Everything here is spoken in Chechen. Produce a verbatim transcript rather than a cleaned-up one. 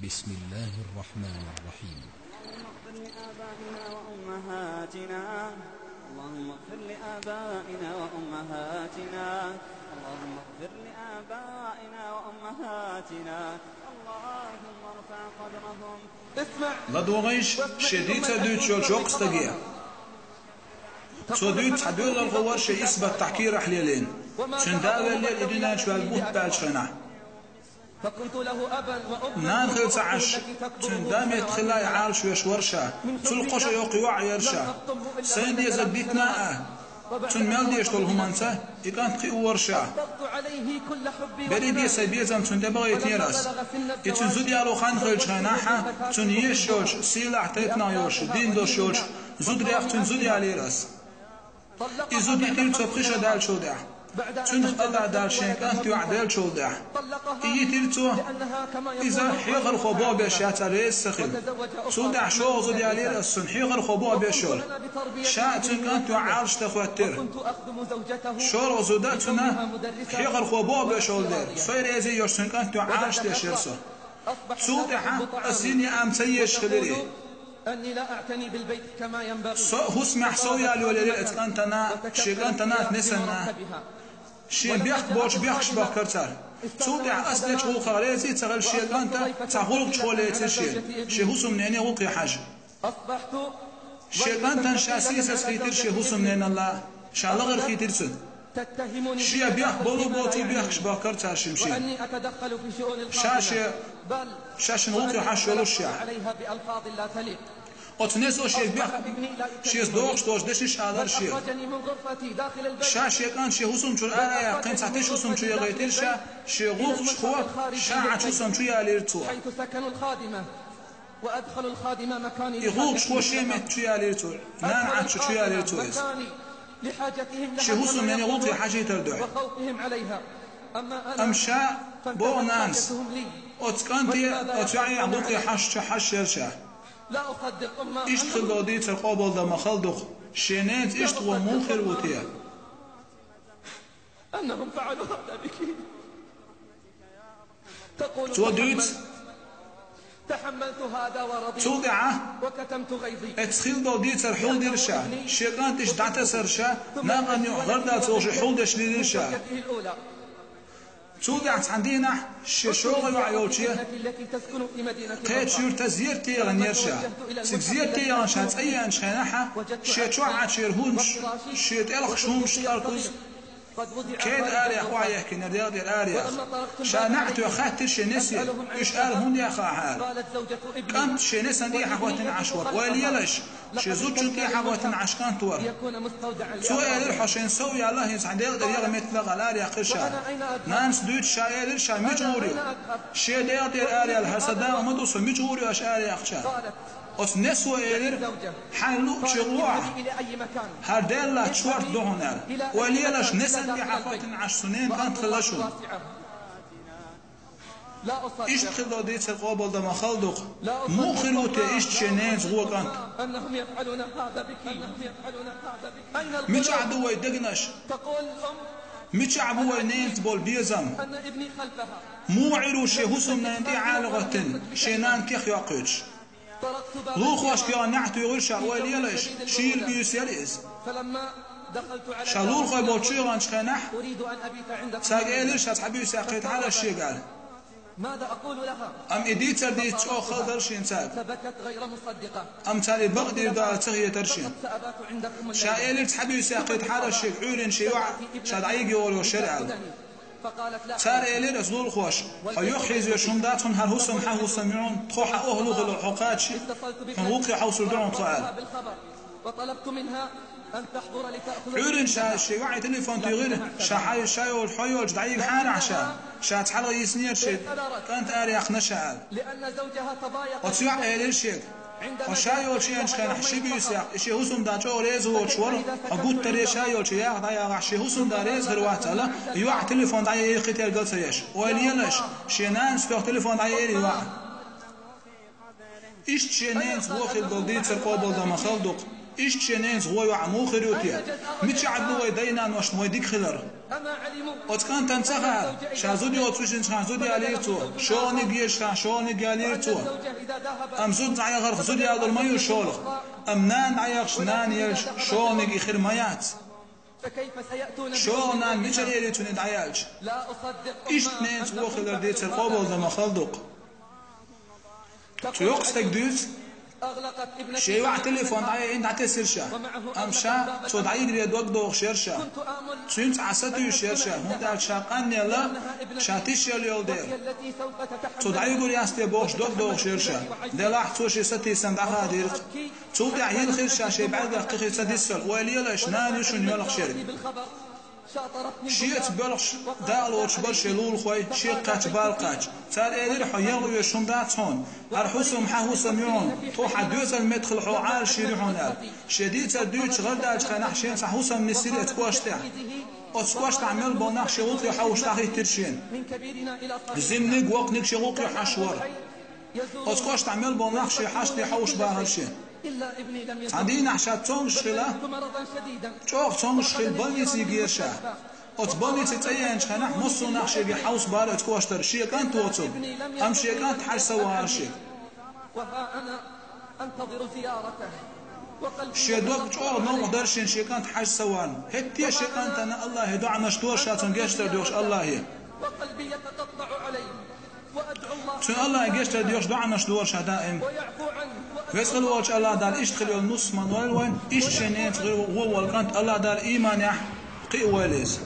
بسم الله الرحمن الرحيم. اللهم اغفر لآبائنا وأمهاتنا. اللهم اغفر لآبائنا وأمهاتنا. اللهم اغفر لآبائنا وأمهاتنا. اللهم ارفع قدرهم. اسمع. Ладувгӏанаш шедица дуьйцу йолчу йоккхастаге. Цо дуьйцу цхьа доьлалхо вара шен исс баттахь кийрахь лелийна. Цуьнан да веллера и дуьнен чу ваьлла бутт баьллачу хенахь. Нана хила ца Ӏаш, цуьнан да меттахь хилла а Ӏалашвеш вара ша. Цул кхо шо йоккха йоӀ яра ша. Сайн дезарг дитина а, цунна мел дезаш долу хӀуманца и кӀант кхиавора ша. Берриге сайн безам цунна тӀе бахийтинера ас. И цуьнан зуда яло хан хилчу хенахь, цунна езаш йолчу, сийлахь тайпанах йолчу, дин долуш йолчу зударех цуьнан зуда ялийра ас. И зуда йитира цо пхи шо даьллачул тӀаьхьа. Цуьнах АллахӀ Дала шен кӀант йоӀ деллачул тӀаьхьа. И йитира цо, иза хьехархо боху беш яц аьлла реза ца хилла. Цул тӀаьхьа шолгӀа зуда ялийра ас цунна, хьехархо боху беш йолу. Ша а цуьнан кӀант йоӀ Ӏалашдан хӀоьттира. ШолгӀа зуда цуьнан хьехархо боху беш йолу дела, со а реза йолуш цуьнан кӀант йоӀ Ӏалашдеш яра со. Цул тӀаьхьа ас йина яам ца езаш хилира и. Со хӀусамехь сов яла йолаелира оцу кӀантана, шен кӀантана, несанна. Шен бехк боцуш бехкаш бахкара цара. Цул тӀаьхьа ас дечу гӀуллакхах реза а ца хилла, шен кӀанта цхьа гӀуллакхчухо лецира шена, шен хӀусамнене гӀуллакхе хьажа. Шен кӀантана ша сийсаз хийтира шен хӀусамненалла, ша лахара хийтира цунна. Шен бехк болу боцу бехкаш бахкара цара шимма шена. Ша шен, ша шина гӀуллакхе хьажа йолуш ша. Оцу несо шен бехк, шеца догӀуш долчу дешнаш алара шена. Ша шен кӀант шен хӀусам чуьра ара а яьккхина, цхьа тиша хӀусам чу яхийтира ша, шен гӀуллакхчухо ша Ӏачу хӀусам чу ялийра цо. И гӀуллакхчухо шен метта чу ялийра цо, нана Ӏачу чу ялийра цо иза. Шен хӀусамнене гӀуллакхе хьажийтар дуьхьа. Амма ша, боху нанас, оцу кӀанте, оцу йоӀе гӀуллакхе хьажча хьажа яра ша. Иштта хила долу дийцар къобалдан ма хала ду-кх, шен ненаца иштта гӀо муха хир ву те? Цо дуьйцу. Цул тӀаьхьа эццахь хила долу дийцар хьулдира ша, шен кӀант иштта дӀатасара ша, накъан юкъа гӀардаца вовшийн хьулдеш лелира ша. Цул тӀаьхьа цхьана дийнахь шен шолгӀа йоӀ йолче кхечу юьрта зерате яханера ша. Цига зерате яхана ша цӀа еанчу хенахь, шен чохь Ӏачу йолу хӀумаш, шен тӀелхаш хӀумаш тӀе кхуза, кеда арех охьаехкинера, дегӀ тӀера арех. Ша неӀ тоьхна хаьттира шен несе, уьш ара хӀунда яьхна ахьа аьлла. КӀант шен несан тӀе хьахӀоьттина Ӏаш вара. Ойла елаш, шен зудчун тӀе хьахӀоьттина Ӏаш кӀант вара. Цо элира, хьо шен сов яьлла, хӀинца хьан дегӀ тӀера яха меттала гӀала араяьккхира ша. Нанас дуьйцу, ша элира, ша мича гӀур ю. Шен дегӀ тӀера ара яьлла, хӀара сан дакъа ма ду со, мича гӀур ю аша араяьккхича. Оцу несо элира, хьайн луъучу гӀо ахь. ХӀара даьллачу шорта ду хьуна аьлла. Ойла елаш, несан тӀе хьахӀоьттина Ӏаш цу ненан кӀант хилла шуна. Иштта хила долу дийцар къобалдан ма хала ду-кх. Муха хир ву те иштта шен ненаца гӀо кӀант? Мичахь ду вай дегнаш? Мичахь бу вай ненаца болу безам? Муха Ӏийр ву шен хӀусамнана тӀе ӀалахӀоьттина, шен нана кех йоккхуьйтуш? Лулахошка яхана неӀ туьйхира ша, ойла елаш, шийла буьйса яра иза. Ша лулахой болчу чу яханчу хенахь, цаьрга элира ша цхьа буьйса яьккхийтахьара ас шега аьлла. Амма и дийцар дийца чӀогӀа хала дара шена цаьрга. Амма цара и бакъдийр ду аьлла ца хетара шена. Ша элира цхьа буьйса яьккхийтахьара ас шега, Ӏуьйранна шен йоӀ ша дӀайига йогӀур йолуш яра аьлла. Цара элира аса лулахоша, хьо юхахьийзош хӀума дац хьуна, хӀара хӀусам хьан хӀусам ю хьуна, тхо хьан охьа лухула хьо кхача, хьуна вукхе хьовсур ду хьуна тхо аьлла. Ӏуьйранна ша шен йоӀе телефон туьйхира, ша хьайн ша йолчу хьо йолчу дӀайигахьара ахь ша, ша цхьалха йиснера шен кӀант араяьккхина ша аьлла. Оцу йоӀа элира шега, хьо ша йолчу еанчу хенахь ши буьйса яккха, и шен хӀусамда чӀогӀа реза воцуш вара, хьо гуттаре ша йолчу яха дӀаягӀахь шен хӀусамда реза хир вац аьлла, йоӀа телефон дӀаяйира кхин тергал ца еш. Ойла елаш, шен нанас тоьхна телефон дӀаяйира йоӀа. Иштта шен ненаца гӀо хила долу дийцар къобалдан ма хала ду-кх. Иштта шен ненаца гӀо йоӀ муха хир ю те? Мичахь ду вай дай-нанош вай дика хилар? Оцу кӀантана ца хаьара, ша зуда йоцуш йинчхьана зуда ялийра цо, шолгӀаниг езаш хьан шолгӀаниг ялийра цо. Амма зуда дӀаяхарх зуда ялур ма ю шолгӀа. Амма нана дӀаяхаш, нана елаш шолгӀаниг и хир ма яц. ШолгӀа нана мичара елий цунна дӀаяьлча? Иштта ненаца гӀо хилар дийцар къобалдан ма хала дукха. Цу йоккха стага дуьйцу, шен йоӀа телефон дӀаяйина дӀатесира ша. Амма ша цо дӀайигара дог дохуш яра ша. Цуьнца Ӏа сатуьйсуш яра ша, хӀунда аьлча ша къанъелла, ша тишъелла йолу дела. Цо дӀайигур яц те бохуш дог дохуш яра ша. Делахь цо шен сатийсам дӀахадийра-кх. Цул тӀаьхьа йилхира ша шен бӀаьргах кхин хир ца дисса, ойла елаш, нана ю шуна йоьлхуш ерг. Шеца боьлхуш дакъа лоцуш бара шен лулахой, шега кхаьчча бала кхаьчча. Цара элира: «Хьо ян оьшуш хӀума дац хьуна. ХӀара хӀусам хьан хӀусам ю хьуна, тхо хьан доьзал меттахула хьо Ӏалашйийр ю хьуна», – аьлла. Шен дийцар дуьйцуш гӀардаьллачу хенахь шена цхьа хӀусам нисйира оцу кошта тӀехь. Оцу кошта тӀехь мел болу нах шен гӀуллакхе хьовсуш дӀахӀиттира шена. Зиманиг, воккханиг шен гӀуллакхе хьожуш вара. Оцу кошта тӀехь мел болу нах шен хьаштий хьовсуш бахара шена. Цхьана дийнахь ша цомгуш хилла, чӀогӀа цомгуш хилла, больнице гира ша. Оцу больнице цӀа еанчу хенахь массо а нах шега хьовса бара оцу коштара, шен кӀант воцург, амма шен кӀант хьажа ца вахара шега. Шен дог чӀогӀа новкъа дара шена шен кӀант хьажа ца вахарна. ХӀетте а шен кӀантана Аллахье доӀанаш дора ша, цунна гечдар доьхуш Аллахье. Цуьнан Аллахье гечдар доьхуш доӀанаш дора ша даим. Веза-Воккхачу Аллахь Дала иштта хила йолу нус ма лойла вайна, иштта шен ненаца гӀо волу кӀант Аллахь Дала ийманехь кхиавойла иза.